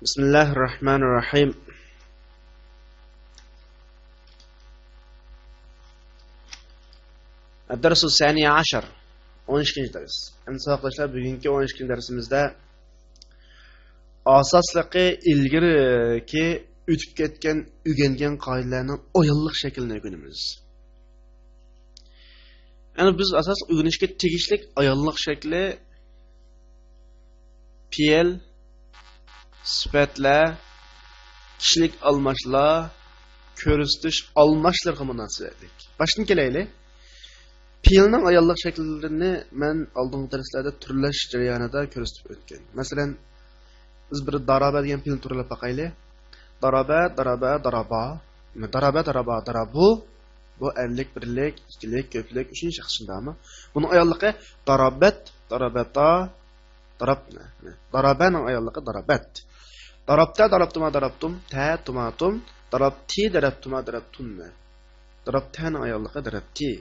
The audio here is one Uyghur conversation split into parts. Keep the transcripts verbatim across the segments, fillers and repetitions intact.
بسم الله الرحمن الرحيم. الدرس الثاني عشر. ئون ئىككىنچى دەرس. ئەمدى ساۋاقداشلار، بۈگۈنكى ئون ئىككىنچى دەرسىمىزدە ئاساسلىقى ئىلگىرىكى ئۆتۈپ كەتكەن، ئۆگەنگەن قائىدىلەرنىڭ ئاياللىق شەكلىنى ئۆگىنىمىز. يەنى بىز ئاساسلىق ئۆگىنىشكە تېگىشلىك ئاياللىق شەكلى پېئىل، سۈپەتلەر، كىشىلىك ئالماشلار، كۆرسىتىش ئالماشلىرىغا مۇناسىۋەتلىك. باشتىن كېلەيلى. پېئىلنىڭ ئاياللىق شەكىللىرىنى مەن ئالدىنقى دەرسلەردە تۈرلەش جەريانىدا كۆرسىتىپ ئۆتكەن. مەسىلەن، بىز بىر دارابە دېگەن پېئىلنى تۈرلەپ باقايلى. دارابە، دارابە، دارابا. دارابە، دارابا، دارابۇ. بۇ ئەرلىك، بىرلىك، ئىككىلىك، كۆپلۈك، ئۈچىنچى شەخس، شۇنداقمۇ؟ بۇنىڭ ئاياللىقى دارابەت، دارابەتا، دارابنە. دارابەنىڭ ئاياللىقى دارابەت. دارابتە، دارابتىما، دارابتۇم، تە، تۇما، تۇم، دارابتى، دارابتۇما، دارابتۇننە. دارابتەنىڭ ئاياللىقى دارابتى.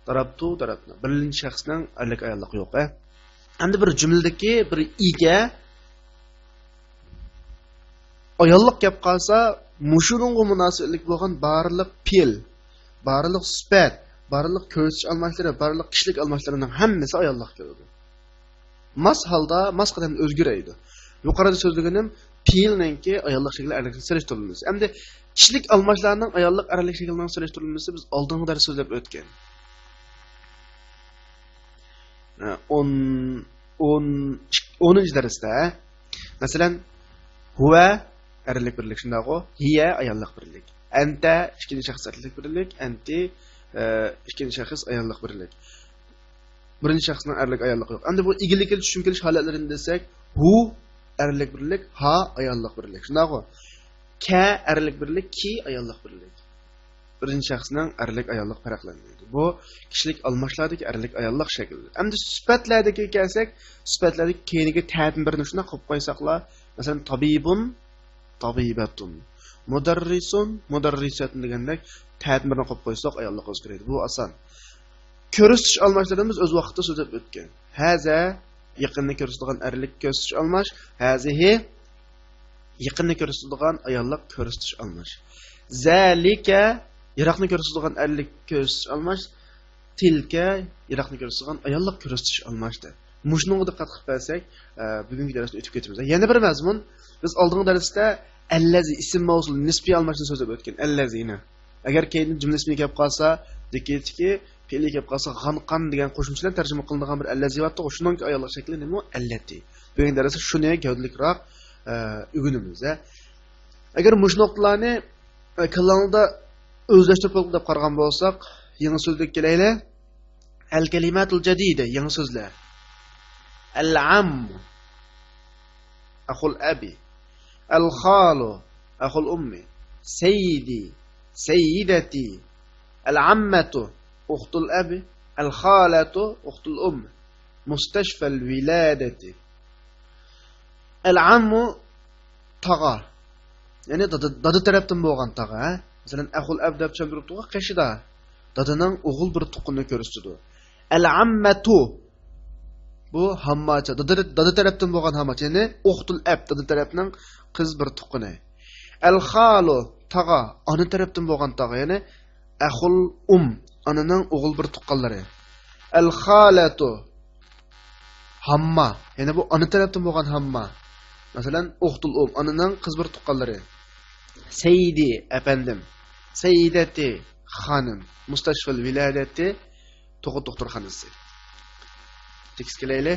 دارابتۇ، دارابنە. بىرىنچى شەخسنىڭ ئەرلىك ئاياللىقى يوق، ھە؟ ئەمدى بىر جۈملىدىكى بىر ئىگە ئاياللىق گەپ قالسا، مۇشۇنىڭغا مۇناسىۋەتلىك بولغان بارلىق پېئىل، بارلىق سۈپەت، بارلىق كۆرسىتىش ئالماشلىرى، بارلىق كىشىلىك ئالماشلىرىنىڭ ھەممىسى ئاياللىق كېلىدۇ. ماس ھالدا، ماس قەدەمدە ئۆزگىرەيدۇ. يۇقىرىدا سۆزلىگىنىم پېئىلنىڭكى ئاياللىق شەكلى، ئەرلىك شەكلى سېلىشتۇرۇلمىسى. ئەمدى كىشىلىك ئالماشلارنىڭ ئاياللىق، ئەرلىك شەكلىنىڭ سېلىشتۇرۇلمىسى بىز ئالدىنقى دەرستە سۆزلەپ ئۆتكەن. ئون، ئون، ئونىنچى دەرستە، مەسىلەن، ھۇۋە ئەرلىك بىرلىك، شۇنداقغۇ؟ ھىيە ئاياللىق بىرلىك. ئەنتە ئىككىنچى شەخس ئەرلىك بىرلىك، ئەنتى، ئە، ئىككىنچى شەخس ئاياللىق بىرلىك. بىرىنچى شەخسنىڭ ئەرلىك ئاياللىقى يوق. ئەمدى بۇ ئىگىلىككە چۈشۈم كېلىش ھالەتلىرىنى دېسەك، ھۇ ئەرلىك بىرلىك، ھا ئاياللىق بىرلىك. شۇنداقغۇ؟ كە ئەرلىك بىرلىك، كى ئاياللىق بىرلىك. بىرىنچى شەخسنىڭ ئەرلىك ئاياللىق پەرقلەنمەيدۇ. بۇ كىشىلىك ئالماشلاردىكى ئەرلىك ئاياللىق شەكلى. ئەمدى سۈپەتلەردىكىگە كەلسەك، سۈپەتلەردىكى كەينىگە تەدىن بىرنى شۇنداق قويۇپ قويساقلا، مەسىلەن، تابىبۇن، تابىبەتۇن، مۇدەررىسۇن، مۇدەررىسەتۇن دېگەندەك تەدىن بىرنى قويۇپ قويساق ئاياللىق ئۆزگىرىدۇ. بۇ ئاسان. كۆرسىتىش ئالماشلىرىنى بىز ئۆز ۋاقتىدا سۆزلەپ ئۆتكەن. ھەزە يېقىننى كۆرسىتىدىغان ئەرلىك كۆرسىتىش ئالماش، ھەزىھى يېقىننى كۆرسىتىدىغان ئاياللىق كۆرسىتىش ئالماش. زەلىكە يىراقنى كۆرسىتىدىغان ئەرلىك كۆرسىتىش ئالماش. تىلكە يىراقنى كۆرسىتىدىغان ئاياللىق كۆرسىتىش ئالماش دە. مۇشۇنىڭغا دىققەت قىلىپ بەرسەك، ئە، بۈگۈنكى دەرسنى ئۆتۈپ كېتىمىز. يەنە بىر مەزمۇن، بىز ئالدىنقى دەرستە ئەللەزى ئىسىم مەۋسۇل نىسپىي ئالماشنى سۆزلەپ ئۆتكەن. ئەللەزى يەنە. ئەگەر كەينىدىن جۈملە ئىسمى كەپ قالسا، دىككىتىكى پېئىلى كەپ قالسا، غانقان دېگەن قوشۇمچە بىلەن تەرجىمە قىلىنىدىغان بىر ئەللەزى بارتۇق. شۇنىڭكى ئاياللىق شەكلى نېمە؟ ئەللەتى. بۈگۈنكى دەرستە شۇنى گەۋدىلىكراق، ئە، ئۆگىنىمىز، ھە. ئەگەر مۇشۇ نۇقتىلارنى، ئە، كاللاڭلاردا ئۆزلەشتۈرۈپ بولدى دەپ قارىغان بولساق، يېڭى سۆزلۈككە كېلەيلى. ئەل كەلىماتۇل جەدىدە، يېڭى سۆزلەر. ئەل ئەممۇ، ئەخۇل ئەبى. ئەل خالۇ، ئەخۇل ئۇممى. سەييىدى، سەييىدەتى. ئەل ئەممەتۇ، ئۇختۇل ئەبى. ئەل خالەتۇ، ئۇختۇل ئۇممى. مۇستەشفەل ۋىلادەتى. ئەل ئەممۇ، تاغا. يەنى دادا، دادا تەرەپتىن بولغان تاغا، ھە؟ مەسىلەن، ئەخۇل ئەب دەپ چۈشەندۈرۈپتۇغۇ، قېشىدا. دادىنىڭ ئوغۇل بىر تۇغقىنىنى كۆرسىتىدۇ. ئەل ئەممەتۇ. بۇ ھامماچە. دادا، دادا تەرەپتىن بولغان ھامماچە. يەنى ئۇختۇل ئەب، دادا تەرەپنىڭ قىز بىر تۇغقىنى. ئەل خالۇ، تاغا، ئانا تەرەپتىن بولغان تاغا. يەنى ئەخۇل ئۇم، ئانىنىڭ ئوغۇل بىر تۇغقانلىرى. ئەل خالەتۇ، ھامما، يەنى بۇ ئانا تەرەپتىن بولغان ھامما. مەسىلەن، ئۇختۇل ئۇم، ئانىنىڭ قىز بىر تۇغقانلىرى. سەييىدى، ئەپەندىم. سەييىدەتى، خانىم. مۇستەشفىل ۋىلادەتى، تۇغۇت دوختۇرخانىسى. تېكىست كېلەيلى.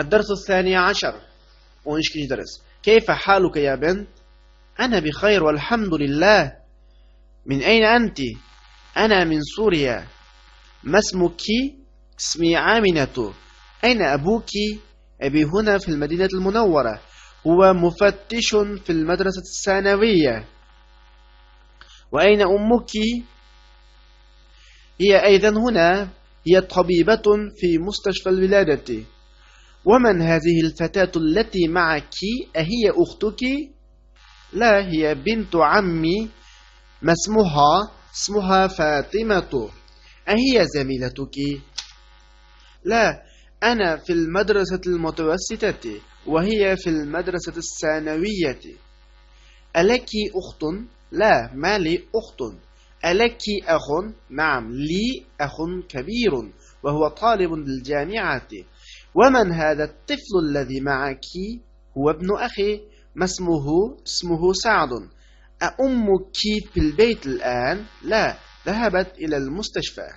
الدرس الثاني عشر. ئون ئىككىنچى دەرس. كيف حالك يا بنت؟ أنا بخير والحمد لله. من أين أنت؟ أنا من سوريا. ما اسمك؟ اسمي آمنة. أين أبوك؟ أبي هنا في المدينة المنورة، هو مفتش في المدرسة الثانوية. وأين أمك؟ هي أيضا هنا، هي طبيبة في مستشفى الولادة. ومن هذه الفتاة التي معك؟ أهي أختك؟ لا، هي بنت عمي. ما اسمها؟ اسمها فاطمة. أهي زميلتك؟ لا، أنا في المدرسة المتوسطة وهي في المدرسة الثانوية. ألك أخت؟ لا، ما لي أخت. ألك أخ؟ نعم، لي أخ كبير وهو طالب بالجامعة. ومن هذا الطفل الذي معك؟ هو ابن أخي. ما اسمه؟ اسمه سعد. أأمك في البيت الآن؟ لا، ذهبت إلى المستشفى.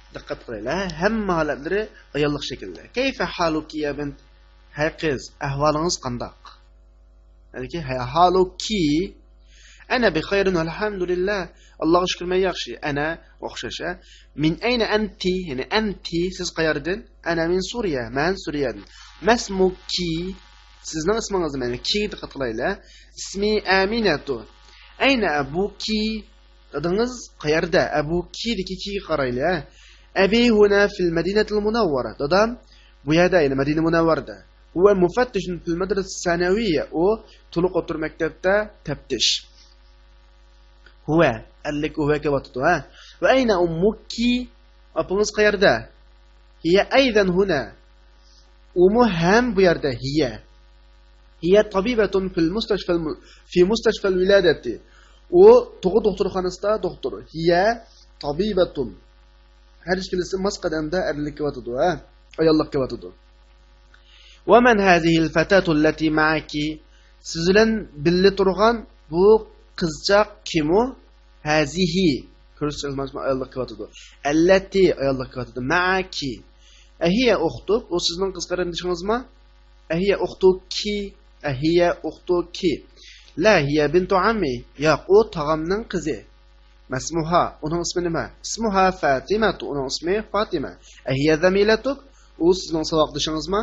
دىققەت قىلايلى، ھەممە ھالەتلىرى ئاياللىق شەكىلدە. كيف حالك يا بنت؟ ھەي قىز، ئەھۋالىڭىز قانداق؟ يەنى ھەي، حالك؟ أنا بخير والحمد لله. ئاللاغا شۈكۈر، مەن ياخشى. أنا ئوخشاش، ھە؟ من أين أنت؟ يەنى أنت، سىز قەيەردىن؟ أنا من سوريا، مەن سۈرىيەدىن. ما اسمك؟ سىزنىڭ ئىسمىڭىز نېمە؟ يەنى كى دىققەت قىلايلى. اسمي آمنة. أين أبوك؟ دادىڭىز قەيەردە؟ أبوك دىكى كىگە قارايلى، ھە؟ أبي هنا في المدينة المنورة. دادام بۇ يەردە، يەنى مەدىنە مۇنەۋۋەردە. هو مفتش في المدرسة الثانوية. ئۇ تولۇق ئوتتۇرا مەكتەپتە تەپتىش. ھۇۋە، ئەرلىك ھۇۋە كېلىۋاتىدۇ، ھە؟ وأين أمك؟ ئاپىڭىز قەيەردە؟ هي أيضا هنا. ئۇمۇ ھەم بۇ يەردە، هي. هي طبيبة في المستشفى الم-، في مستشفى الولادة. ئۇ تۇغۇت دوختۇرخانىسىدا دوختۇر. هي طبيبة. ھەر ئىككىلىسى ماس قەدەمدە ئەرلىك كېلىۋاتىدۇ، ھە؟ ئاياللىق كېلىۋاتىدۇ. ومن هذه الفتاة التي معك؟ سىز بىلەن بىللە تۇرغان بۇ قىزچاق كىمۇ؟ هذه. كۆرسىڭىز، مانا ئاياللىق كېلىۋاتىدۇ. التي ئاياللىق كېلىۋاتىدۇ. معك. أهي أختك؟ ئۇ سىزنىڭ قىز قېرىندىشىڭىزمۇ؟ أهي أختك؟ أهي أختك؟ لا، هي بنت عمي. ياق، ئۇ تاغامنىڭ قىزى. ما اسمها؟ ئۇنىڭ ئىسمى نېمە؟ اسمها فاطمة. ئۇنىڭ ئىسمى فاتىمە. أهي زميلتك؟ ئۇ سىزنىڭ ساۋاقدىشىڭىزمۇ؟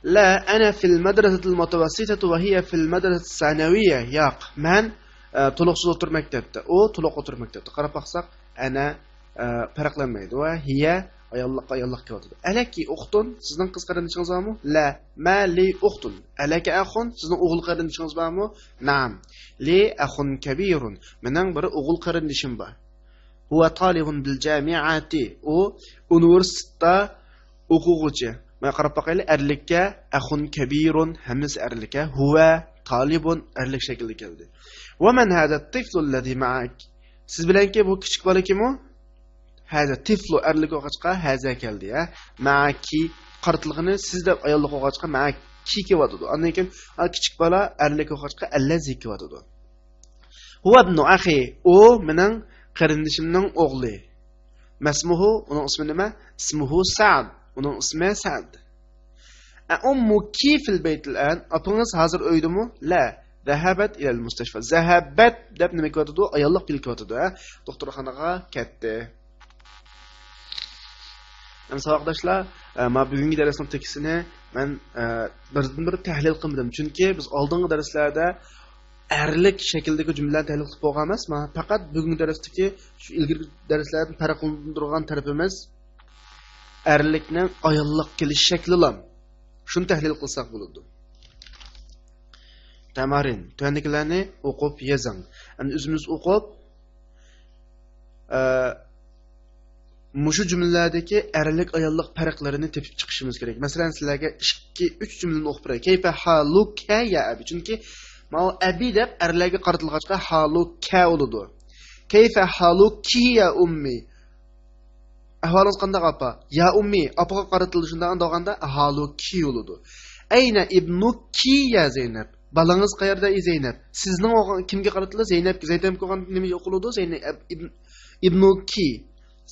لا، أنا في المدرسة المتوسطة وهي في المدرسة الثانوية. ياق، مەن، ئە، تولۇقسىز ئوتتۇرا مەكتەپتە، ئۇ تولۇق ئوتتۇرا مەكتەپتە. قاراپ باقساق، أنا، ئە، پەرقلەنمەيدۇ. ۋە هي ئاياللىققا ئاياللىق كېلىۋاتىدۇ. ألك أخت؟ سىزنىڭ قىز قېرىندىشىڭىز بارمۇ؟ لا، ما لي أخت. ألك أخ؟ سىزنىڭ ئوغۇل قېرىندىشىڭىز بارمۇ؟ نعم، لي أخ كبير. مېنىڭ بىر ئوغۇل قېرىندىشىم بار. هو طالب بالجامعة. ئۇ ئۇنىۋېرسىتېتتا ئوقۇغۇچى. مانا قاراپ باقايلى، ئەرلىككە، أخ كبير، ھەممىسى ئەرلىككە، هو طالب ئەرلىك شەكىلدە كەلدى. ومن هذا الطفل الذي معك؟ سىز بىلەنكى بۇ كىچىك بالا كىم ئۇ؟ هذا طفل ئەرلىك بولغاچقا هذا كەلدى، ھە؟ معك قارىتىلغىنى سىز دەپ ئاياللىق بولغاچقا معك كېلىۋاتىدۇ. ئاندىن كېيىن، ھە، كىچىك بالا ئەرلىك بولغاچقا الذي كېلىۋاتىدۇ. هو ابن أخي، ئۇ مېنىڭ قېرىندىشىمنىڭ ئوغلى. ما اسمه، ئۇنىڭ ئىسمى نېمە؟ اسمه سعد، ئۇنىڭ ئىسمى سەئد. أأمك في البيت الآن؟ ئاپىڭىز ھازىر ئۆيدىمۇ؟ لا، ذهبت إلى المستشفى. ذهبت دەپ نېمە كېلىۋاتىدۇ؟ ئاياللىق پېئىل كېلىۋاتىدۇ، ھە؟ دوختۇرخانىغا كەتتى. ئەمدى ساۋاقداشلار، ئە، مانا بۈگۈنكى دەرسنىڭ تېكىستىنى مەن، ئە، بىردىنبىر تەھلىل قىلمىدىم. چۈنكى بىز ئالدىنقى دەرسلەردە ئەرلىك شەكىلدىكى جۈملىلەرنى تەھلىل قىلىپ بولغان ئەمەس. مانا پەقەت بۈگۈنكى دەرستىكى، شۇ ئىلگىرىكى دەرسلەردىن پەرقلەندۈرىدىغان تەرىپىمىز ئەرلىكنىڭ ئاياللىق كېلىش شەكلىلا. شۇنى تەھلىل قىلساق بولىدۇ. تەمارىن، تۆۋەندىكىلەرنى ئوقۇپ يېزىڭ. ئەمدى ئۆزىمىز ئوقۇپ، ئە، مۇشۇ جۈملىلەردىكى ئەرلىك ئاياللىق پەرقلىرىنى تېپىپ چىقىشىمىز كېرەك. مەسىلەن، سىلەرگە ئىككى، ئۈچ جۈملىنى ئوقۇپ بېرەي. كيف حالك يا أبي؟ چۈنكى ماۋۇ أبي دەپ ئەرلەرگە قارىتىلغاچقا حالك بولىدۇ. كيف حالك يا أمي؟ ئەھۋالىڭىز قانداق، ئاپا؟ يا ئۇممى، ئاپىغا قارىتىلىدۇ، شۇنداق دېگەندە ھالۇكى بولىدۇ. ئەينە ئىبنۇكى يا زەينەپ؟ بالىڭىز قەيەردە، ئەي زەينەپ؟ سىزنىڭ ئوغ-، كىمگە قارىتىلىدۇ؟ زەينەپكە. زەينەپكە بولغاندا نېمە ئوقۇلىدۇ؟ زەينەپ، ئىب-، ئىبن-، ئىبنۇكى.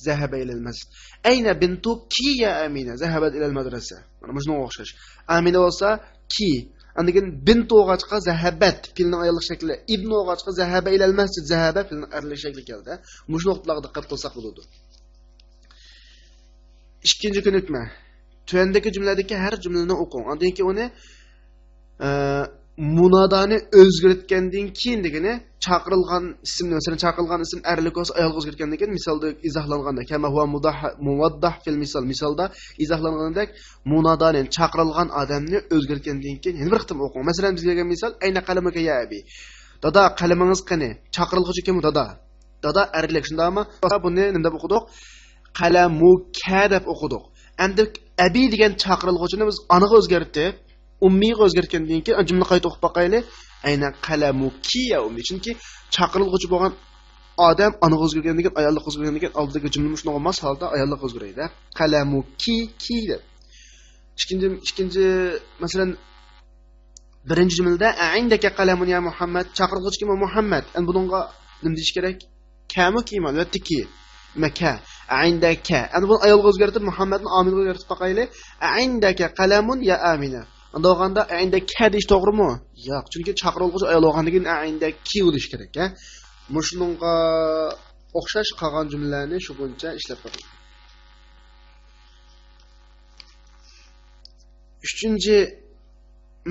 ذهب إلى المسجد. أين بنتك يا آمنة؟ ذهبت إلى المدرسة. مانا مۇشۇنىڭغا ئوخشاش. ئامىنە بولسا كى. ئاندىن كېيىن بىنت بولغاچقا زەھەبەت، پېئىلنىڭ ئاياللىق شەكلى. ئىبن بولغاچقا زەھەبە ئىلەل مەسجىد، زەھەبە پېئىلنىڭ ئەرلىك شەكلى كەلدى. مۇشۇ نۇقتىلارغا دىققەت قىلساق بولىدۇ. ئىككىنچى كۆنۈكمە. تۆۋەندىكى جۈملىلەردىكى ھەر جۈملىنى ئوقۇڭ. ئاندىن كېيىن ئۇنى، ئە، مۇنادانى ئۆزگەرتكەندىن كېيىن دېگىنى، چاقىرىلغان ئىسىمنى، مەسىلەن، چاقىرىلغان ئىسىم ئەرلىك بولسا ئايالغا ئۆزگەرتكەندىن كېيىن، مىسالدا ئىزاھلانغاندا، كەما ھۇۋا مۇداھ-، مۇۋەددەھ فىل مىسال، مىسالدا ئىزاھلانغىنىدەك، مۇنادانى، چاقىرىلغان ئادەمنى ئۆزگەرتكەندىن كېيىن يەنە بىر قېتىم ئوقۇڭ. مەسىلەن، بىزگە كەلگەن مىسال، ئەينە قەلىمۇكە يا ئەبى؟ دادا، قەلىمىڭىز قېنى؟ چاقىرىلغۇچى كىم؟ دادا. دادا ئەرلىك، شۇنداقمۇ؟ بۇنى نېمە دەپ ئوقۇدۇق؟ قەلەمۇكە دەپ ئوقۇدۇق. ئەمدى ئەبى دېگەن چاقىرىلغۇچىنى بىز ئانىغا ئۆزگەرتىپ، ئۇممىيغا ئۆزگەرتكەندىن كېيىن جۈملىنى قايتا ئوقۇپ باقايلى. ئەينەن قەلەمۇكى يا ئۇممى. چۈنكى چاقىرىلغۇچى بولغان ئادەم ئانىغا ئۆزگەرگەندىن كېيىن، ئاياللىققا ئۆزگەرگەندىن كېيىن ئالدىدىكى جۈملە مۇشۇنىڭغا ماس ھالدا ئاياللىققا ئۆزگىرەيدۇ. قەلەمۇكى، كى دەپ. ئىككىنچى، ئىككىنچى، مەسىلەن، بىرىنچى جۈملىدە، ئەئىندەكە قەلەمۇن يا مۇھەممەد، چاقىرغۇچى كىم؟ مۇھەممەد. ئەمدى بۇنىڭغا نېمە دېيىش كېرەك؟ كەمۇ كىمۇ؟ ئەلۋەتتە كى. مەكە. ئەئىندەكە. ئەمدى بۇنى ئايالغا ئۆزگەرتىپ، مۇھەممەدنى ئامىنغا ئۆزگەرتىپ باقايلى. ئەئىندەكە قەلەمۇن يا ئامىنە. ئۇنداق بولغاندا ئەئىندەكە دېيىش توغرىمۇ؟ ياق. چۈنكى چاقىرىلغۇچى ئايال بولغاندىكىن ئەئىندەكى بولۇش كېرەك، ھە؟ مۇشۇنىڭغا ئوخشاش قالغان جۈملىلەرنى شۇ بويىچە ئىشلەپ بېقىڭ. ئۈچىنچى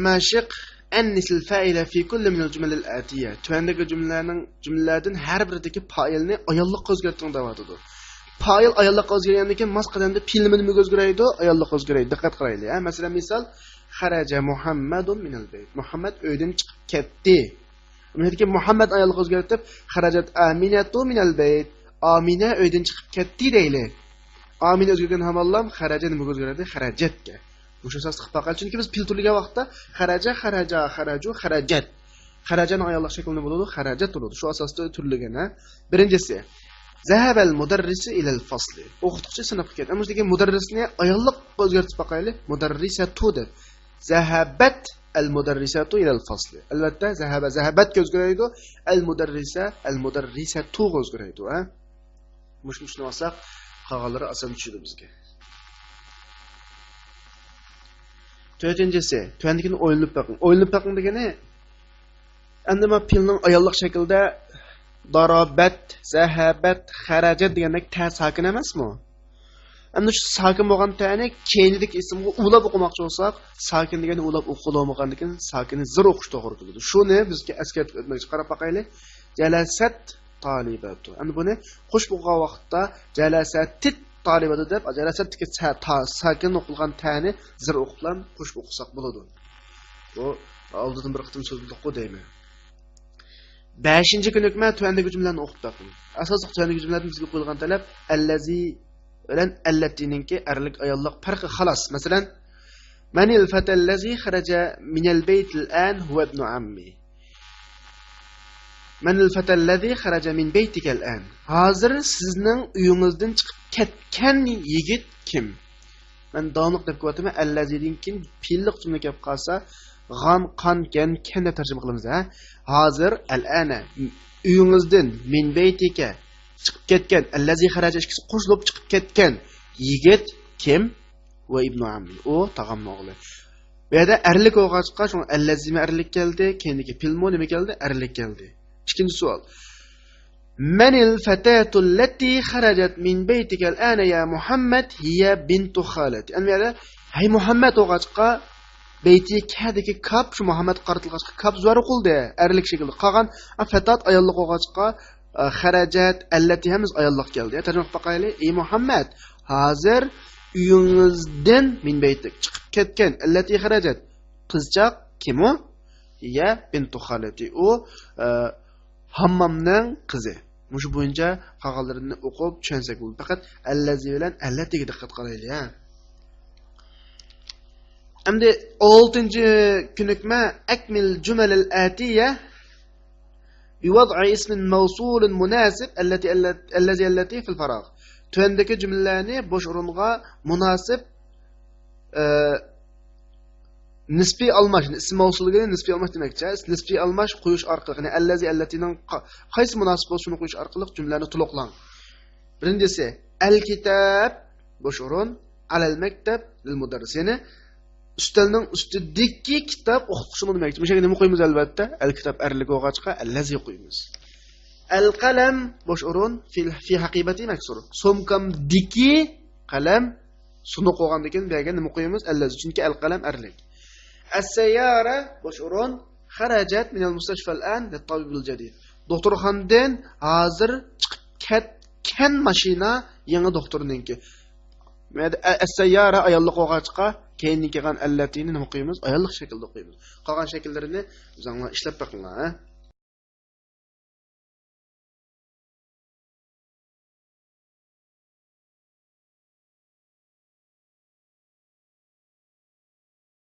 مەشىق، ئەننىسىل فائىلە فى كۇللى مىنەل جۈمەلىل ئەتىيە. تۆۋەندىكى جۈملىلەرنىڭ، جۈملىلەردىن ھەر بىرىدىكى پائىلنى ئاياللىققا ئۆزگەرتىڭ دەۋاتىدۇ. پائىل ئاياللىققا ئۆزگەرگەندىن كېيىن ماس قەدەمدە پېئىل نېمىگە ئۆزگىرەيدۇ؟ ئاياللىققا ئۆزگىرەيدۇ. دىققەت قىلايلى، ھە؟ مەسىلەن، مىسال، خەرەجە مۇھەممەدۇن مىنەل بەيت. مۇھەممەد ئۆيدىن چىقىپ كەتتى. بۇنىڭدىكى مۇھەممەد ئاياللىققا ئۆزگەرتىپ، خەرەجەت ئامىنەتۇ مىنەل بەيت. ئامىنە ئۆيدىن چىقىپ كەتتى دەيلى. ئامىنە ئۆزگەرگەن ھامانلا خەرەجە نېمىگە ئۆزگەردى؟ خەرەجەتكە. مۇشۇ ئاساستا قىلىپ باقايلى. چۈنكى بىز پېئىل تۈرلىگەن ۋاقىتتا خەرەجە، خەرەجا، خەرەجۇ، خەرەجەت. خەرەجەنىڭ ئاياللىق شەكلى نېمە بولىدۇ؟ خەرەجەت بولىدۇ. شۇ ئاساستا تۈرلىگەن، ھە. بىرىنچىسى، زەھەبەل مۇدەررىسۇ ئىلەل فەسلى. ئوقۇتقۇچى سىنىپقا كەتتى. ئەمما بۇ يەردىكى مۇدەررىسنى ئاياللىققا ئۆزگەرتىپ باقايلى. مۇدەررىسەتۇ دەپ. زەھەبەت ئەل مۇدەررىسەتۇ ئىلەل فەسلى. ئەلۋەتتە، زەھەبە زەھەبەتكە ئۆزگىرەيدۇ. ئەل مۇدەررىسە ئەل مۇدەررىسەتۇغا ئۆزگىرەيدۇ، ھە. مۇشۇنى چۈشىنىۋالساق، قالغانلىرى ئاسان چۈشىدۇ بىزگە. تۆتىنچىسى، تۆۋەندىكىنى ئويلىنىپ بېقىڭ. ئويلىنىپ بېقىڭ دېگىنى، ئەمدى مانا پېئىلنىڭ ئاياللىق شەكلىدە دارابەت، زەھەبەت، خەرەجەت دېگەندەك تە ساكىن ئەمەسمۇ؟ ئەمدى شۇ ساكىن بولغان تەنى كەينىدىكى ئىسىمغا ئۇلاپ ئوقۇماقچى بولساق، ساكىن دېگەننى ئۇلاپ ئوقۇلمىغاندىكىن، ساكىننى زىر ئوقۇش توغرا كېلىدۇ. شۇنى بىزگە ئەسكەرتىپ ئۆتمەكچى. قاراپ باقايلى. جەلەسەت تالىبەتۇ. ئەمدى بۇنى قوشۇپ ئوقۇغان ۋاقىتتا جەلەسەتىت تالىبەتۇ دەپ، جەلەسەتتىكى سە-، تا-، ساكىن ئوقۇلغان تەنى زىر ئوقۇپلا قوشۇپ ئوقۇساق بولىدۇ. بۇ ئالدىدىن بىر قېتىم سۆزلىدۇققۇ دەيمەن. بەشىنچى كۆنۈكمە، تۆۋەندىكى جۈملىلەرنى ئوقۇپ بېقىڭ. ئاساسلىق تۆۋەندىكى جۈملىلەردىن بىزگە قويۇلغان تەلەپ، ئەللەزى بىلەن ئەللەتىنىڭكى ئەرلىك ئاياللىق پەرقى خالاس. مەسىلەن، مەنىل فەتەللەزى خەرەجە مىنەل بەيتىل ئان ھۇۋە ئىبنۇ ئاممى. مەنىل فەتەللەزى خەرەجە مىن بەيتىكەل ئان. ھازىر سىزنىڭ ئۆيىڭىزدىن چىقىپ كەتكەن يىگىت كىم؟ مەن داۋاملىق دەپ كېلىۋاتىمەن، ئەللەزىدىن كېيىن پېئىللىق جۈملە كەپ قالسا، غان، قان، كەن، كەن دەپ تەرجىمە قىلىمىز، ھە؟ ھازىر، ئەلئانە، ئۆيىڭىزدىن، مىن بەيتىكە، چىقىپ كەتكەن، ئەللەزى خەرەجە ئىككىسى قوشۇلۇپ چىقىپ كەتكەن يىگىت كىم؟ ۋە ئىبنۇ ئاممى، ئۇ تاغامنىڭ ئوغلى. بۇ يەردە ئەرلىك بولغاچقا، شۇڭا ئەللەزىمۇ ئەرلىك كەلدى، كېيىندىكى پېئىلمۇ نېمە كەلدى؟ ئەرلىك كەلدى. ئىككىنچى سوئال. مەنىل فەتەتۇللەتى خەرەجەت مىن بەيتىكەل ئانە يا مۇھەممەد ھىيە بىنتۇ خالەتى. ئەمدى بۇ يەردە ھەي مۇھەممەد بولغاچقا، بەيتىكەدىكى كاپ، شۇ مۇھەممەدقا قارىتىلغاچقا كاپ زۇۋار ئوقۇلدى، ئەرلىك شەكىلدە. قالغان، ئا، فەتات ئاياللىق بولغاچقا، ئا، خەرەجەت، ئەللەتى ھەممىسى ئاياللىق كەلدى. تەرجىمە قىلىپ باقايلى. ئى مۇھەممەد، ھازىر ئۆيىڭىزدىن مىن بەيتىك چىقىپ كەتكەن، ئەللەتى خەرەجەت، قىزچاق كىمۇ؟ ھىيە بىنتۇ خالەتى. ئۇ، ئا، ھاممامنىڭ قىزى. مۇشۇ بويىچە قالغانلىرىنى ئوقۇپ چۈشەنسەك بولىدۇ. پەقەت ئەللەزى بىلەن ئەللەتىگە دىققەت قىلايلى، ھە. ئەمدى ئالتىنچى كۆنۈكمە، ئەكمىل جۈمەلىل ئەتىيە بىۋەزئى ئىسمىن مەۋسۇلىن مۇناسىب ئەللەتى، ئەللەت-، ئەللەزى، ئەللەتى فىل فاراغ. تۆۋەندىكى جۈملىلەرنى بوش ئورۇنغا مۇناسىپ، ئە، نىسپىي ئالماش، ئىسىم مەۋسۇلىگە نىسپىي ئالماش دېمەكچى. نىسپىي ئالماش قويۇش ئارقىلىق، يەنى ئەللەزى، ئەللەتىنىڭ قا-، قايسى مۇناسىپ بولسا، شۇنى قويۇش ئارقىلىق جۈملىلەرنى تولۇقلاڭ. بىرىنچىسى، ئەلكىتاب، بوش ئورۇن، ئەلەل مەكتەب، لىل مۇدەررىس. يەنى ئۈستەلنىڭ ئۈستىدىكى كىتاب ئوقۇتقۇچىمۇ دېمەكچى. مۇشۇ يەرگە نېمە قويىمىز؟ ئەلۋەتتە، ئەلكىتاب ئەرلىك بولغاچقا، ئەللەزى قويىمىز. ئەلقەلەم، بوش ئورۇن، فىل-، فى ھەقىبەتى مەكسۇر. سومكامدىكى قەلەم سۇنۇق بولغاندىكىن، بۇ يەرگە نېمە قويىمىز؟ ئەللەزى. چۈنكى ئەلقەلەم ئەرلىك. ئەسسەييارە، بوش ئورۇن، خەرەجەت مىنەل مۇستەشفەل ئان لىتتابىبىل جەدىد. دوختۇرخانىدىن ھازىر چىقىپ كەتكەن ماشىنا يېڭى دوختۇرنىڭكى. ئەسسەييارە ئاياللىق بولغاچقا، كەينىدىن كەلگەن ئەللەتىنى نېمە قويىمىز؟ ئاياللىق شەكىلدە قويىمىز. قالغان شەكىللىرىنى ئۆزۈڭلار ئىشلەپ بېقىڭلار، ھە؟